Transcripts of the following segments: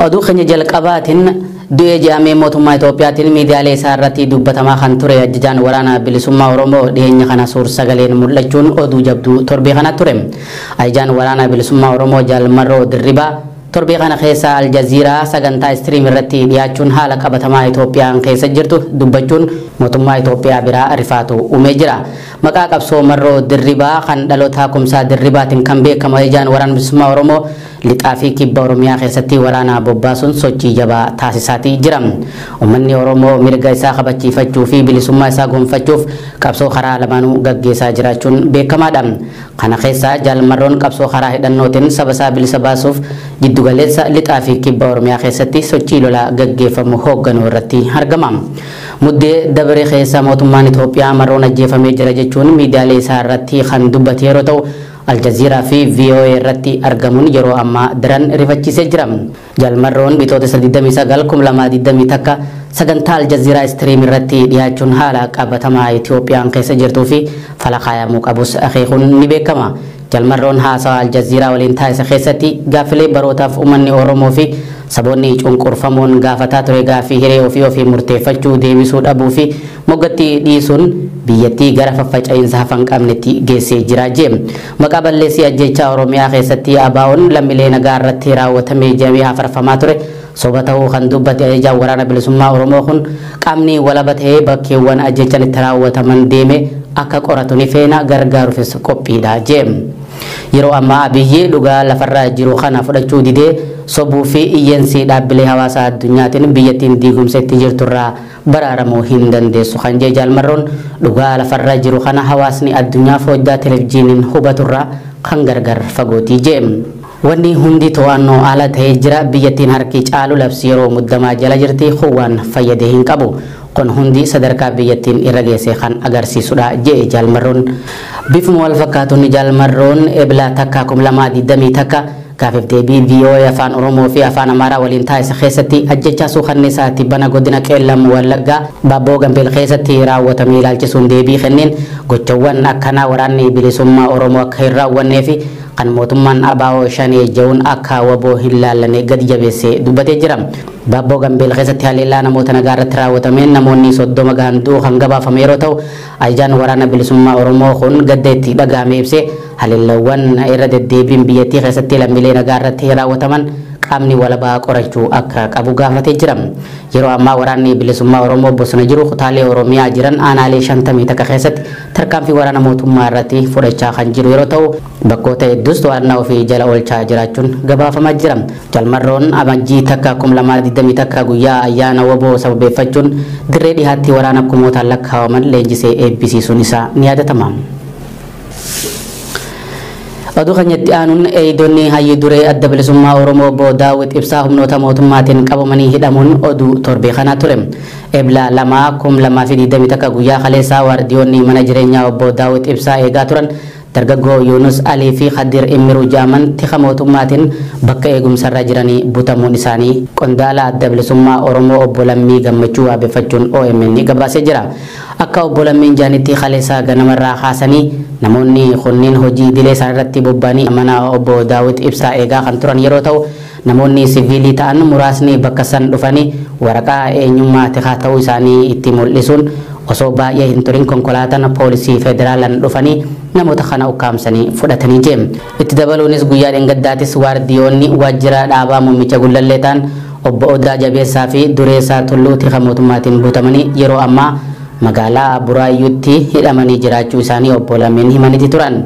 Oduu keenya jalqabaatiin du'ee jedhamee mootummaa Itoophiyaatiin miidiyaalee isaa irratti dubbatamaa kan ture ajajaan waraana bilisummaa Oromoo dhiyeenya kana suur sagaleen mul'achuun oduu jabduu torbee kana ture. Ajajaan waraana bilisummaa Oromoo Jaal Marroo Dirribaa torbee kana keessa Aljaziiraa sagantaa istiriim irratti dhiyaachuun haala qabatamaa Itoophiyaan keessa jirtu dubbachuun mootummaa Itoophiyaa biraa rifaatu uumee jira. Maqaa qabsoo Marroo Dirribaa kan dhaloota Kumsaa Dirribaatiin kan beekamu ajajaan waraana bilisummaa Oromoo lixaa fi kibba Oromiyaa keessatti waraana bobbaasuun sochii jabaa taasisaatii jira. Uummanni Oromoo mirga isaa kabachiifachuu fi bilisummaa isaa gonfachuuf qabsoo karaa lamaanuu gaggeessaa jiraachuun beekamaadha. Kana keessa Jaal Marroon qabsoo karaa hidhannootiin saba isaa bilisa baasuuf jiddugaleessa lixaa fi kibba Oromiyaa keessatti sochii lolaa gaggeeffamu hoogganuu irratti argama. Muddee dabaree keessa mootummaan Itoophiyaa Marroon ajjeefamee jira jechuun miidiyaalee isaa irratti kan dubbate yeroo ta'u Aljaziiraa fi VOA irratti argamuun yeroo ammaa daran rifachiisee jira. Jaal Marroon bitootessa 29 2021 sagantaa Aljaziiraa istiriim irratti dhiyaachuun haala qabatamaa Itoophiyaan keessa jirtuu fi falaqaayamuu qabus akeekuun ni beekama. Jaal Marroon haasawa Aljaziiraa waliin taasise keessatti gaaffilee barootaaf uummanni Oromoo fi saboonni cunqurfamoon gaafataa ture gaaffii hiree ofii ofii murteeffachuu deebisuu dhabuu fi moggatti dhiisuun biyyattii gara faffaca'iinsa hafan qabnetti geessee jira jee. Maqaa balleessii ajjechaa Oromiyaa keessatti ABO'n lammiilee nagaa irratti raawwatamee jedhamee hafarfamaa ture soba ta'uu kan dubbate ajajaan waraana bilisummaa Oromoo kun qaamni walaba ta'ee bakkeewwan ajjechaan itti raawwataman deeme akka qoratu ni feena gargaaruufis qophiidha jee. Yeroo ammaa Abiyyi dhugaa lafarra jiru kana fudhachuu didee sobuu fi iyyeensi dhaabbilee hawaasaa addunyaatiin biyyattiin diigumsa itti jirturraa baraaramuu hin dandeessu kan jee Jaal Marroon dhugaa lafarra jiru kana hawaasni addunyaa foddaa televezyiiniin hubaturraa kan gargar fagootii jee. Wanni hundi to'annoo ala ta'ee jira biyyattiin harki caalu labsi yeroo muddamaa jala jirti huwwaan fayyadee hin qabu. Kun hundi sadarkaa biyyattiin irra geesse kan agarsiisudha jee Jaal Marroon. Bifuma wal fakkaatuun Jaal Marroon ebla takka 2021 gaaffiif deebii VOA afaan Oromoo fi afaan Amaaraa waliin taasise keessatti ajjechaa suukanneessaa tibbana godina Qeellam Wallaggaa Baabboo Gambeel keessatti raawwatamee ilaalchisuun deebii kenneen gochawwan akkanaa waraanni bilisummaa Oromoo akka hin raawwannee fi kan mootummaan ABO shanee jehuun akka waboo hin laallanne gadi jabeessee dubbatee jira. Baabboo Gambeel keessatti haleellaa namoota nagaa irratti raawwatameen namoonni 30 gahan du'uu kan gabaafame yeroo ta'u ajajaan waraana bilisummaa Oromoo kun gadda itti dhagahame ibsee haleellawwan irra deddeebiin biyyattii keessatti lammiilee nagaa irratti raawwataman qaamni walabaa qorachuu akka qabu gaafatee jira. Yeroo ammaa waraanni bilisummaa Oromoo bosona jiru kutaalee Oromiyaa jiran aanaalee 51 keessatti tarkaanfii waraana mootummaa irratti fudhachaa kan jiru yeroo ta'u bakkoota hedduus to'annaa ofii jala oolchaa jiraachuun gabaafamaa jira. Jaal Marroon amajjii takka 2021 guyyaa ayyaana waboo sababeeffachuun dirree dhihaatti waraana kumootaan lakkaa'aman leenjisee eebbisiisuun isaa ni yaadatama. Oduu keenyatti aanuun eeyidonni hayyuu duree adda bilisummaa Oromoo obbo Daawit Ibsaa humnoota mootummaatiin qabamanii hidhamuun oduu torbee kanaa ture. Ebla 2 2021 guyyaa kaleessaa waardiyoonni mana jireenyaa obbo Daawit Ibsaa eegaa turan dargaggoo Yunus Alii fi Khadir Immiruu jedhaman tika mootummaatiin bakka eegumsarra jiranii butamuun isaanii qondaala adda bilisummaa Oromoo obbo Lammii Gammachuu waabeffachuun OMN gabaasee jira. Akka obbo Lammiin jaanitti kaleessaa ganamarraa kaasanii namoonni kunneen hojii idilee isaan irratti bobba'anii mana obbo Daawit Ibsaa eegaa kan turan yeroo ta'u namoonni siviilii ta'an muraasni bakka san dhufanii waraqaa eenyummaa tikaa ta'uu isaanii itti mul'isuun osoo baay'ee hin turin konkolaataan poolisii federaalaan dhufanii namoota kana ukkaamsanii fudhatanii jeem. Itti dabaluunis guyyaa dheengaddaatis waardiyoonni waajjira dhaabaa muummicha gullallee ta'an obbo Odaa Jabeessaa fi Dureessaa Tulluu tika mootummaatiin butamanii yeroo ammaa magaalaa Buraayyuutti hidhamanii jiraachuu isaanii obbo Lammiin himaniiti turan.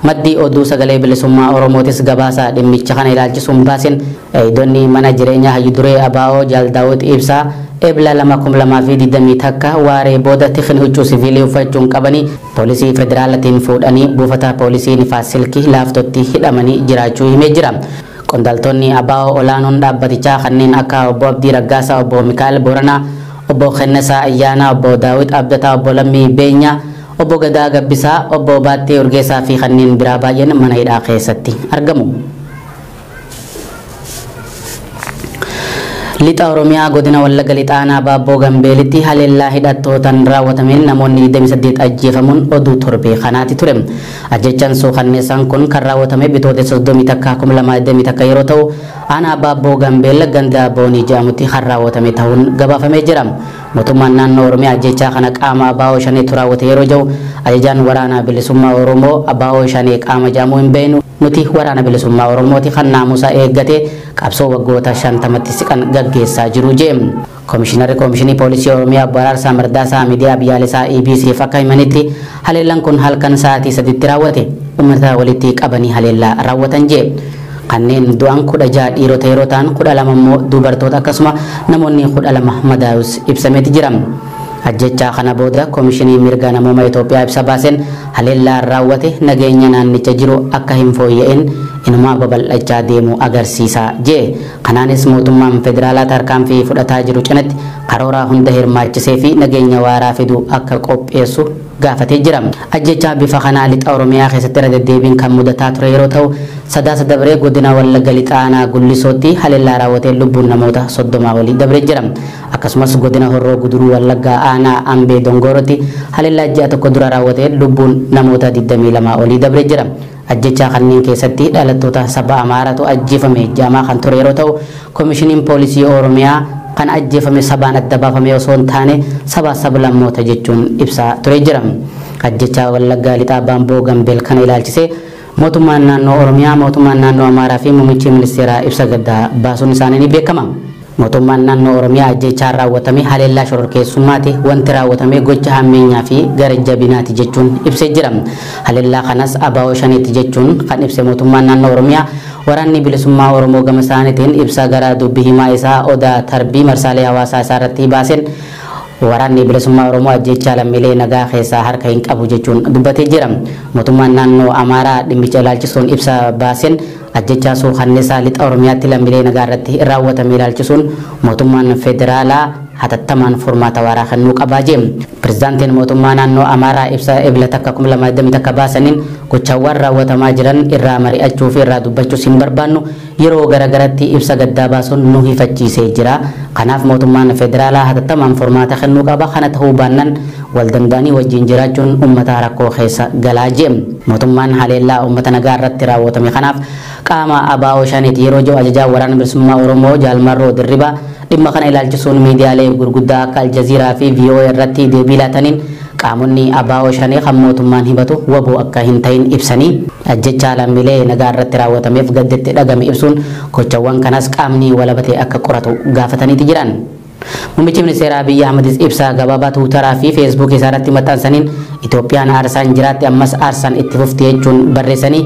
Maddi oduu sagalee bilisummaa Oromootis gabaasa dhimmicha kana ilaalchisuun baaseen eegdonni mana jireenyaa hayyuu duree ABO Jaal Daawit Ibsaa ebla 2 2021 waaree booda tikni huccuu siviilii uffachuun qabanii poolisii federaalatiin fuudhanii buufata poolisii Nifaas Silkii laaftootti hidhamanii jiraachuu himee jira. Qondaaltonni ABO olaanoon dhaabbatichaa kanneen akka obbo Abdii Raggaasaa, obbo Mikaa'el Booranaa, obbo Kennesaa Ayyaanaa, obbo Daawit Abdataa, obbo Lammii Beenyaa, obbo Gadaa Gabbisaa, obbo Baattee Urgeessaa fi kanneen biraa baay'een mana hidhaa keessatti argamu. Lixa Oromiyaa godina Wallagga Lixaanaa Baabboo Gambeelitti haleellaa hidhattootaan raawwatameen namoonni 28 ajjeefamuun oduu torbee kanaati ture. Ajjechaan suukanneessaan kun kan raawwatame bitootessa 31 2021 yeroo ta'u aanaa Baabboo Gambeella ganda Boonii jedhamutti kan raawwatame ta'uun gabaafamee jira. Mootummaan naannoo Oromiyaa ajjechaa kana qaama ABO Shaneetu raawwate yeroo jiru ajajaan waraana bilisummaa Oromoo ABO Shanee qaama jedhamuu hin beeknu nuti waraana bilisummaa Oromooti kan naamusa eeggate qabsoo waggoota 50tti siqan gaggeessaa jiru jee. Komishinarri Komishinii Poolisii Oromiyaa Obbo Araarsaa Mardaasaa miidiyaa biyyaalessaa EBCf akka himanitti haleellaan kun halkan sa'aatii 3tti raawwate. Uummata walitti qabanii haleellaa raawwatan jee. Kanneen du'an 16 dhiirota yeroo ta'an 12 immoo dubartoota akkasuma namoonni 12 madaa'us ibsameeti jira. Ajjechaa kana booda Komishinii Mirga Namoomaa Itoophiyaa ibsa baaseen haleellaan raawwate nageenya naannicha jiru akka hin fooyya'in inumaa babal'achaa deemu agarsiisa jee. Kanaanis mootummaan federaalaa tarkaanfii fudhataa jiru cinatti karoora hunda hirmaachisee fi nageenya waaraa fidu akka qopheessu gaafatee jira. Ajjechaa bifa kanaa lixa Oromiyaa keessatti irra deddeebiin kan mudataa ture yeroo ta'u Sadaasa dabree godina Wallagga lixa aanaa Gullisootti haleellaa raawwateen lubbuun namoota 30 olii dabree jira. Akkasumas godina Horroo Guduruu Wallaggaa aanaa Ambee Dongorootti haleellaa ji'a tokko dura raawwateen lubbuun namoota 22 olii dabree jira. Ajjechaa kanneen keessatti dhalattoota saba Amaaraatu ajjeefame jedhamaa kan ture yeroo ta'u Komishiniin Poolisii Oromiyaa kan ajjeefame sabaan adda baafame osoo hin taane saba sablammoota jechuun ibsaa ture jira. Ajjechaa Wallaggaa lixaa Baamboo Gambeel kana ilaalchisee mootummaan naannoo Oromiyaa, mootummaan naannoo Amaaraa fi muummichi ministeeraa ibsa gaddaa baasuun isaanii ni beekama. Mootummaan naannoo Oromiyaa ajjechaan raawwatame haleellaa shororkeessummaati wanti raawwatame gocha hammeenyaa fi gara jabinaati jechuun ibsee jira. Haleellaa kanas ABO Shaneetti jechuun kan ibse mootummaan naannoo Oromiyaa waraanni bilisummaa Oromoo gama isaaniitiin ibsa gara dubbii himaa isaa Odaa Tarbii marsaalee hawaasaa isaa irratti baaseen waraanni bilisummaa Oromoo ajjechaa lammiilee nagaa keessaa harka hin qabu jechuun dubbatee jira. Mootummaan naannoo Amaaraa dhimmicha ilaalchisuun ibsa baaseen ajjechaa suukanneessaa lixa Oromiyaatti lammiilee nagaa irratti raawwatame ilaalchisuun mootummaan federaalaa hatattamaan furmaata waaraa kennuu qabaa jee. Pirezidaantiin mootummaa naannoo Amaaraa ibsa ebla takka 2021 baasaniin gochaawwan raawwatamaa jiran irraa mari'achuu fi irraa dubbachuus hin barbaannu yeroo garagaratti ibsa gaddaa baasuun nu hifachiisee jira. Kanaaf mootummaan federaalaa hatattamaan furmaata kennuu qaba. Kana ta'uu baannaan wal danda'anii wajjin jiraachuun uummata rakkoo keessa galaa jee. Mootummaan haleellaa uummata nagaa irratti raawwatame kanaaf qaama ABO Shaneeti yeroo jiru ajajaa waraana bilisummaa Oromoo Jaal Marroo Dirribaa dhimma kana ilaalchisuun miidiyaalee gurguddaa akka Aljazeeraa fi VOA irratti deebii laataniin qaamonni ABO Shanee kan mootummaan himatu waboo akka hin ta'in ibsanii ajjechaa lammiilee nagaa irratti raawwatameef gaddeetti dhagame ibsuun gochawwan kanas qaamni walabatee akka qoratu gaafataniiti jiran. Muummichi ministeeraa Abiyyi Ahmedis ibsa gabaabaa Tiwiitaraa fi Feesbuukii isaa irratti maxxansaniin Itoophiyaan aarsaan jiraatti ammas aarsaan itti fufti jechuun barreessanii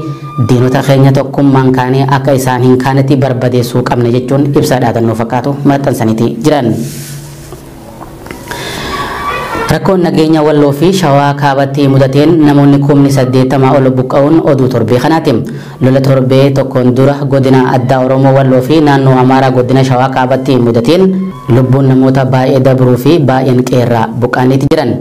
diinota keenya tokkummaan kaanee akka isaan hin kaanetti barbadeessuu qabna jechuun ibsa dhaadannoo fakkaatu maxxansaniiti jiran. Rakkoon nageenya Walloo fi Shawaa kaabatti mudateen namoonni 80,000 ol buqqa'uun oduu torbee kanaati. Lola torbee tokkoon dura godina addaa Oromoo Walloo fi naannoo Amaaraa godina Shawaa kaabatti mudateen lubbuun namoota baay'ee dabruu fi baay'een qeerraa buqqa'aniiti jiran.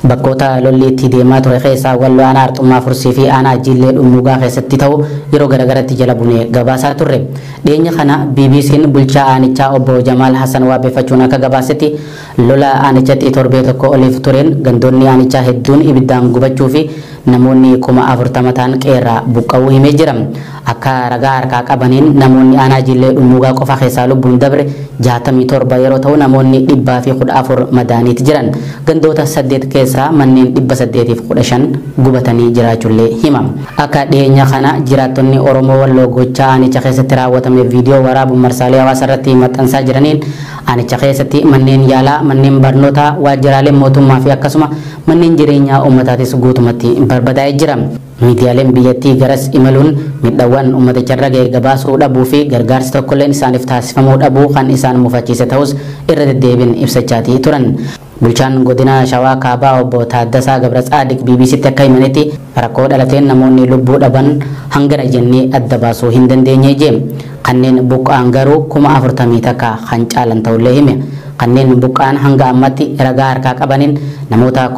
Bakkoota lolli itti deemaa ture keessaa Walloo aanaa Arxummaa Fursii fi aanaa Jillee Dhummuugaa keessatti ta'u yeroo garagaratti jala bunee gabaasaa turre. Dhiyeenya kana BBC'n bulchaa aanichaa obbo Jamaal Hassan waabeffachuun akka gabaasetti lola aanichatti torbee tokko oliif tureen gandoonni aanichaa hedduun ibiddaan gubachuu fi namoonni 40,000 ta'an qeerraa buqqa'uu himee jira. Akka ragaa harkaa qabaniin namoonni aanaa Jillee Dhummuugaa qofa keessaa lubbuun dabre 67 yeroo ta'u namoonni 114 madaaniiti jiran. Gandoota 8 keessaa manneen 815 gubatanii jiraachuullee hima. Akka dhiyeenya kana jiraattonni Oromoo Walloo gochaa aanicha keessatti raawwatame viidiyoo waraabuun marsaalee hawaasaa irratti maxxansaa jiraniin aanicha keessatti manneen yaalaa, manneen barnootaa, waajjiraaleen mootummaa fi akkasuma manneen jireenyaa uummataatis guutumatti barbadaa'ee jira. Miidiyaaleen biyyattii garas imaluun miidhaawwan uummaticharra ga'e gabaasuu dhabuu fi gargaarsi tokkolleen isaaniif taasifamuu dhabuu kan isaan mufachiise ta'us irra deddeebiin ibsachaatii turan. Bulchaan godina Shawaa Kaabaa obbo Taaddasaa Gabratsaadiq BBCtti akka himanitti rakkoo dhalateen namoonni lubbuu dhaban hangana jennee adda baasuu hin dandeenye jee. Kanneen buqqa'an garuu 41,000 kan caalan ta'ullee hime. Kanneen buqqa'an hanga ammatti ragaa harkaa qabaniin namoota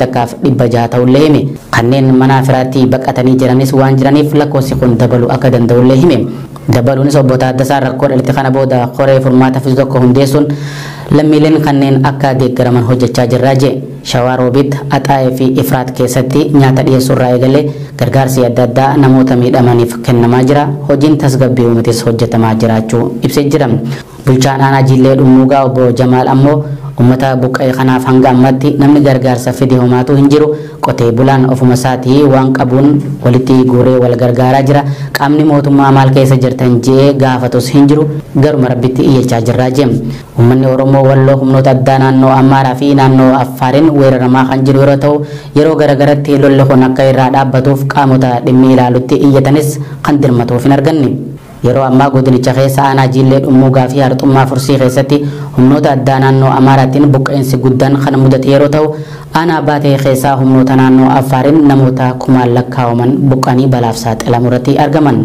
41,600 ta'ullee hime. Kanneen mana firaatti baqatanii jiranis waan jiraniif lakkoofsi kun dabaluu akka danda'ullee hime. Dabaluunis obbo Taaddasaan rakkoo dhalate kana booda koree furmaata fidu tokko hundeessuun lammiileen kanneen akka deeggaraman hojjechaa jirraa jee. Shawaa Roobiit, Axaayee fi Ifraat keessatti nyaata dhiyeessuu irraa eegalee gargaarsi adda addaa namoota miidhamaniif kennamaa jira. Hojiin tasgabbii uumatis hojjetamaa jiraachuu ibsee jira. Bulchaan aanaa Jillee Dhummuugaa obbo Jamaal ammoo uummata buqqa'e kanaaf hanga ammatti namni gargaarsa fide homaatu hin jiru. Qotee bulaan ofuma isaatii waan qabuun walitti guuree wal gargaaraa jira. Qaamni mootummaa maal keessa jirtan je'ee gaafatus hin jiru. Garuma rabbitti iyyachaa jirraa jeem. Uummanni Oromoo Walloo humnoota addaa naannoo Amaaraa fi naannoo Affaariin weeraramaa kan jiru yeroo ta'u, yeroo garagaratti lolli kun akka irraa dhaabbatuuf qaamota dhimmi ilaalutti iyyatanis kan dirmatuuf hin arganne. Yeroo ammaa godinicha keessa aanaa Jillee Dhummuugaa fi Harxummaa Fursii keessatti humnoota addaa naannoo Amaaraatiin buqqa'insi guddaan kan mudate yeroo ta'u, aanaa Baatee keessaa humnoota naannoo Affaariin namoota kumaan lakkaa'aman buqqanii balaaf saaxilamuu irratti argaman.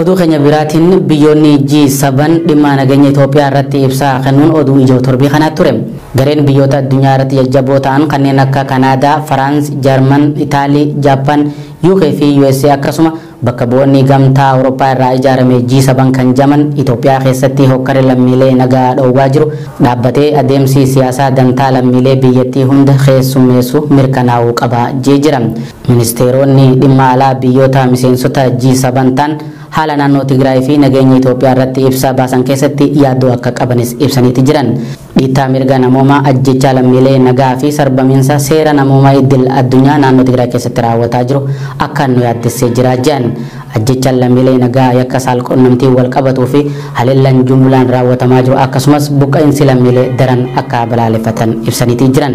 Oduu keenya biraatiin biyyoonni G7 dhimma nageenya Itoophiyaa irratti ibsaa kennuun oduu ijoo torbii kanaa ture. Gareen biyyoota addunyaa irratti jajjaboo ta'an kanneen akka Kanaadaa, Faraans, Jarman, Itaalii, Jaappaan, UK fi USA akkasuma bakka bu'oonni gamtaa Awurooppaa irraa ijaarame G7 kan jaman Itoophiyaa keessatti hokkarri lammiilee nagaa dhoowwaa jiru dhaabbatee adeemsi siyaasaa dantaa lammiilee biyyattii hunda keessummeessu mirkanaa'uu qaba jee jira. Ministeeronni dhimma alaa biyyoota miseensota G7 ta'an haala naannoo Tigraay fi nageenya Itoophiyaa irratti ibsa baasan keessatti yaaddoo akka qabanis ibsaniiti jiran. Dhiittaa mirga namoomaa, ajjechaa lammiilee nagaa fi sarbamiinsa seera namoomaa idil addunyaa naannoo Tigraay keessatti raawwataa jiru akka nu yaaddessee jira jedhan. Ajjechaan lammiilee nagaa yakka saalqunnamtii wal qabatuu fi haleellaan jumlaan raawwatamaa jiru akkasumas buqqa'insi lammiilee daran akka balaaleffatan ibsaniiti jiran.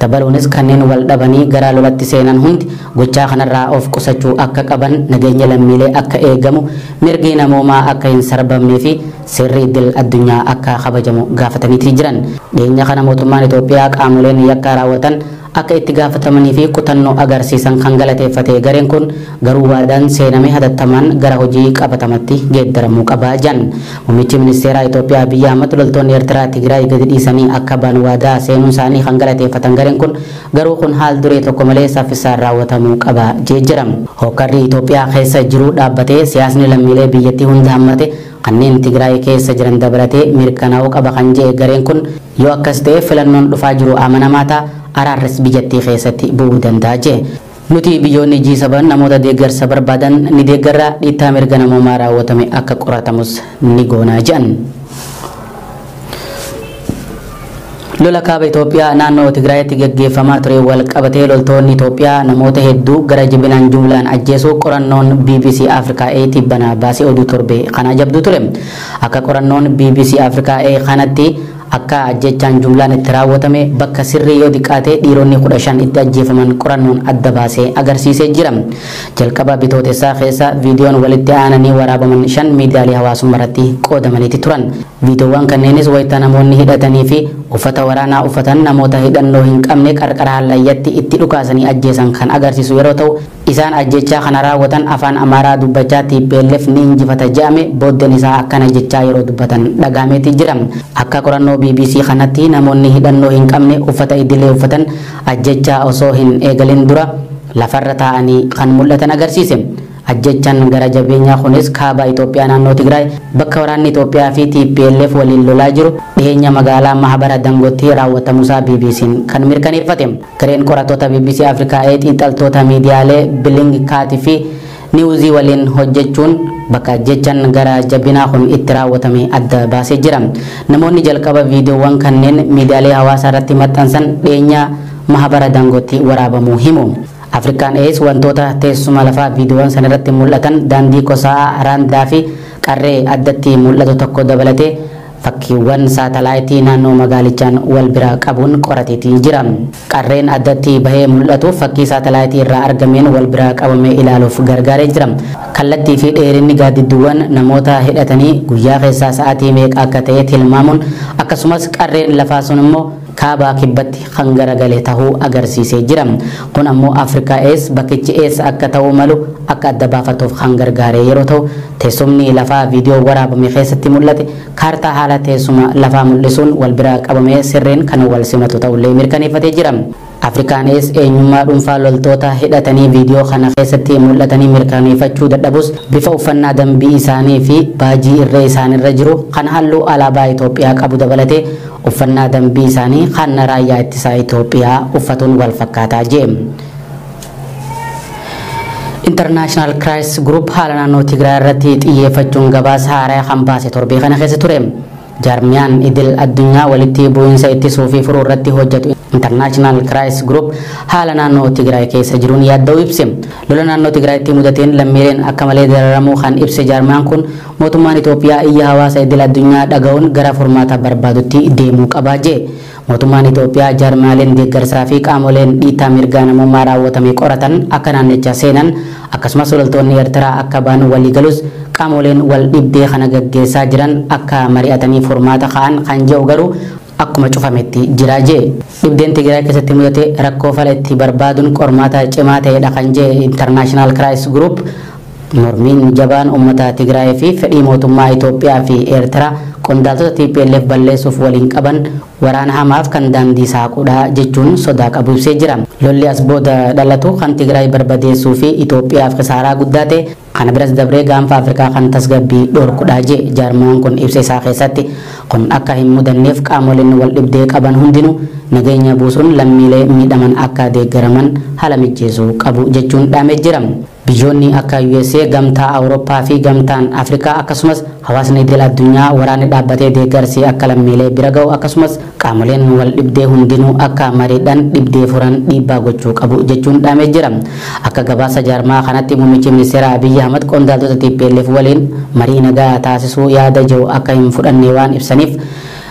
Dabaluunis kanneen wal dhabanii gara lolatti seenan hundi gochaa kanarraa of qusachuu akka qaban, nageenya lammiilee akka eegamu, mirgi namoomaa akka hin sarbamnee fi seerri idil addunyaa akka kabajamu gaafataniiti jiran. Dhiyeenya kana mootummaan Itoophiyaa qaamoleen yakka raawwatan akka itti gaafatamanii fi kutannoo agarsiisan kan galateeffate gareen kun garuu waadaan seename hatattamaan gara hojii qabatamatti geeddaramuu qaba jedhan. Muummichi ministeeraa Itoophiyaa Abiyyi Ahmad loltoonni Eertiraa Tigraay gadi dhiisanii akka ba'an waadaa seenuun isaanii kan galateeffatan gareen kun garuu kun haal duree tokko malee saffisaan raawwatamuu qaba jee jira. Hokkarri Itoophiyaa keessa jiru dhaabbatee siyaasni lammiilee biyyattii hunda hammate kanneen Tigraay keessa jiran dabalatee mirkanaa'uu qaba kan jee gareen kun yoo akkas ta'e filannoon dhufaa jiru amanamaa ta'a, araarris biyyattii keessatti bu'uu danda'a jee. Nuti biyyoonni G7 namoota deeggarsa barbaadan ni deeggarra, dhiittaa mirga namoomaa raawwatame akka qoratamus ni goonaa jedhan. Lola kaaba Itoophiyaa naannoo Tigraayitti gaggeeffamaa ture wal qabatee loltoonni Itoophiyaa namoota hedduu gara jibinaan jumlaan ajjeesuu qorannoon BBC Africa A tibbana baasee oduu torbe kana jabduu ture. Akka qorannoon BBC Africa A kanatti akka ajjechaan jumlaan itti raawwatame bakka sirrii yoo xiqqaate dhiironni 15 itti ajjeefaman qorannoon adda baasee agarsiisee jira. Jalqaba bitootessaa keessa viidiyoon walitti aananii waraabaman 5 miidiyaalee hawaasummaa irratti qoodamaniiti turan. Viidiyoowwan kanneenis wayita namoonni hidhatanii fi uffata waraanaa uffatan namoota hidhannoo hin qabne qarqara hallayyatti itti dhukaasanii ajjeesan kan agarsiisu yeroo ta'u, isaan ajjechaa kana raawwatan afaan Amaaraa dubbachaa TPLF ni injifata jedhame booddeen isaa akkana jechaa yeroo dubbatan dhagahameeti jira. Akka qorannoo BBC kanatti namoonni hidhannoo hin qabne uffata idilee uffatan ajjechaa osoo hin eegalin dura lafarra taa'anii kan mul'atan agarsiise. Ajjechaan gara jabeenyaa kunis kaaba Itoophiyaa naannoo Tigraay bakka waraanni Itoophiyaa fi TPLF waliin lolaa jiru dhiyeenya magaalaa Mahabara Dangootti raawwatamuusaa BBC'n kan mirkaneeffate. Gareen qorattoota BBC Afrikaa xiinxaltoota miidiyaalee Bilingkaatii fi Niwuzii waliin hojjechuun bakka ajjechaan gara jabinaa kun itti raawwatame adda baasee jira. Namoonni jalqaba viidiyoowwan kanneen miidiyaalee hawaasaa irratti maxxansan dhiyeenya Mahabara Dangootti waraabamuu himu. Afrikaan Ees wantoota teessuma lafaa viidiyoowwan sana irratti mul'atan daandii kosaa raandaa fi qarree addatti mul'atu tokko dabalatee fakkiiwwan saatalaayitii naannoo magaalichaan wal bira qabuun qorateetii jira. Qarreen addatti bahee mul'atu fakkii saatalaayitii irraa argameen wal bira qabamee ilaaluuf gargaaree jira. Kallattii fi dheerinni gaaddidduuwwan namoota hidhatanii guyyaa keessaa sa'aatii meeqa akka ta'e tilmaamuun akkasumas qarreen lafaa sun immoo kaabaa kibbatti kan garagale tahuu agarsiisee jira. Kun ammoo Afrikaa ees bakkichi eessa akka ta'uu malu akka adda baafatuuf kan gargaare yeroo ta'u, teessumni lafaa viidiyoo waraabame keessatti mul'ate kaartaa haala teessuma lafaa mul'isuun wal bira qabamee sirriin kan wal simatu ta'ullee mirkaneeffatee jira. Afrikaan ees eenyummaa dhuunfaa loltoota hidhatanii viidiyoo kana keessatti mul'atanii mirkaneeffachuu dadhabus bifa uffannaa dambii isaanii fi baajii irree isaanirra jiru kan halluu alaabaa Itoophiyaa qabu dabalatee uffannaa dambii isaanii kan raayyaa ittisaa Itoophiyaa uffatuun wal fakkaataa jee. International Crisis Group haala naannoo Tigraay irratti xiyyeeffachuun gabaasa haaraa kan baase torbee kana keessa ture. Jaarmiyaan idil addunyaa walitti bu'iinsa ittisuu fi furuu irratti hojjetu International Crisis Group haala naannoo Tigraay keessa jiruun yaadda'uu ibse. Lola naannoo Tigraayitti mudateen lammiileen akka malee dararamuu kan ibse jaarmiyaan kun mootummaan Itoophiyaa iyya hawaasa idil addunyaa dhaga'uun gara furmaata barbaadutti deemuu qabaa jee. Mootummaan Itoophiyaa jaarmiyaaleen deeggarsaa fi qaamoleen dhiittaa mirgaa namummaa raawwatame qoratan akka naannicha seenan akkasumas loltoonni Eertiraa akka ba'an walii galus qaamoleen wal dhibdee kana gaggeessaa jiran akka mari'atanii furmaata ka'an kan jedhu garuu akkuma cufametti jira jee. Dhibdeen Tigraay keessatti mudate rakkoo fala itti barbaaduun qormaata cimaa ta'edha kan jee International Crisis Group mormiin jabaan uummata Tigraay fi fedhii mootummaa Itoophiyaa fi Eertiraa qondaaltota TPLF balleessuuf waliin qaban waraana hamaaf kan daandii saaquudha jechuun sodaa qabu ibsee jira. Lolli as booda dhalatu kan Tigraay barbadeessuu fi Itoophiyaaf kisaaraa guddaa ta'e kana biras dabree gaanfa Afrikaa kan tasgabbii dhorkudha jee jaarmaan kun ibsa isaa keessatti kun akka hin mudanneef qaamoleen wal dhibdee qaban hundinuu nageenya buusuun lammiilee miidhaman akka deeggaraman haala mijeessuu qabu jechuun dhaamee jira. Biyyoonni akka USA, gamtaa Awurooppaa fi gamtaan Afrikaa akkasumas hawaasni idil addunyaa waraanni dhaabbatee deeggarsi akka lammiilee bira ga'u akkasumas qaamoleen wal dhibdee hundinuu akka mariidhaan dhibdee furan dhiibbaa gochuu qabu jechuun dhaamee jira. Akka gabaasa jaarmaa kanatti muummichi ministeera Abiyyi Ahmad qondaaltota TPLF waliin marii nagaa taasisuu yaada jiru akka hin fudhanne waan ibsaniif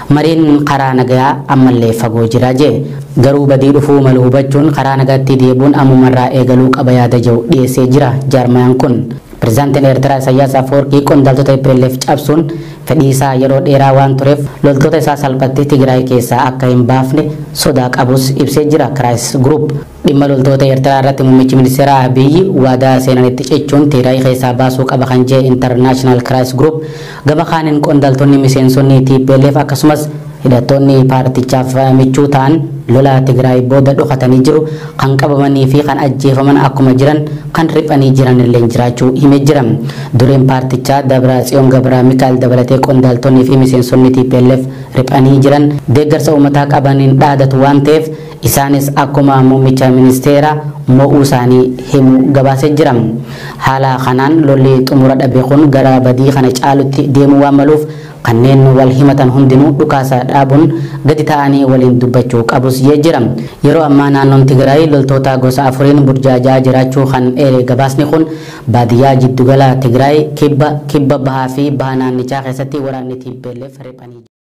mariin karaa nagaa ammallee fagoo jira jee. Garuu badii dhufuu malu hubachuun karaa nagaatti deebuun ammumarraa eegaluu qaba yaada jiru dhiyeessee jira jaarmayaan kun. Pireezidaantiin Eertiraa Isaayyaas Afawarqii qondaaltota TPLF cabsuun fedhii isaa yeroo dheeraa waan tureef loltoota isaa salphatti Tigraay keessaa akka hin baafne sodaa qabus ibsee jira Crisis Group. Dhimma loltoota Eertiraa irratti muummichi ministeera Abiyyi waadaa seenanitti cichuun Tigraay keessaa baasuu qaba kan jee International Crisis Group gama kaaniin qondaaltonni miseensonni TPLF akkasumas hidhattoonni paartichaaf michuu ta'an lola Tigraay booda dhokatanii jiru kan qabamanii fi kan ajjeefaman akkuma jiran kan riphanii jiran illee jiraachuu himee jira. Dureen paartichaa Dabra Tsiyoon Gabra Mikaa'el dabalatee qondaaltonni fi miseensonni TPLF riphanii jiran deeggarsa uummataa qabaniin dhaadatu waan ta'eef isaanis akkuma muummicha ministeera mo'uu isaanii himuu gabaasee jira. Haala kanaan lolli xumura dhabe kun gara badii kana caalutti deemuu waan maluuf kanneen wal himatan hundinuu dhukaasa dhaabuun gadi ta'anii waliin dubbachuu qabus jee jira. Yeroo ammaa naannoon Tigraay loltoota gosa afuriin burjaajaa jiraachuu kan eere gabaasni kun baadiyyaa jiddugala Tigraay kibba bahaa fi baha naannichaa keessatti waraanni TPLF riphanii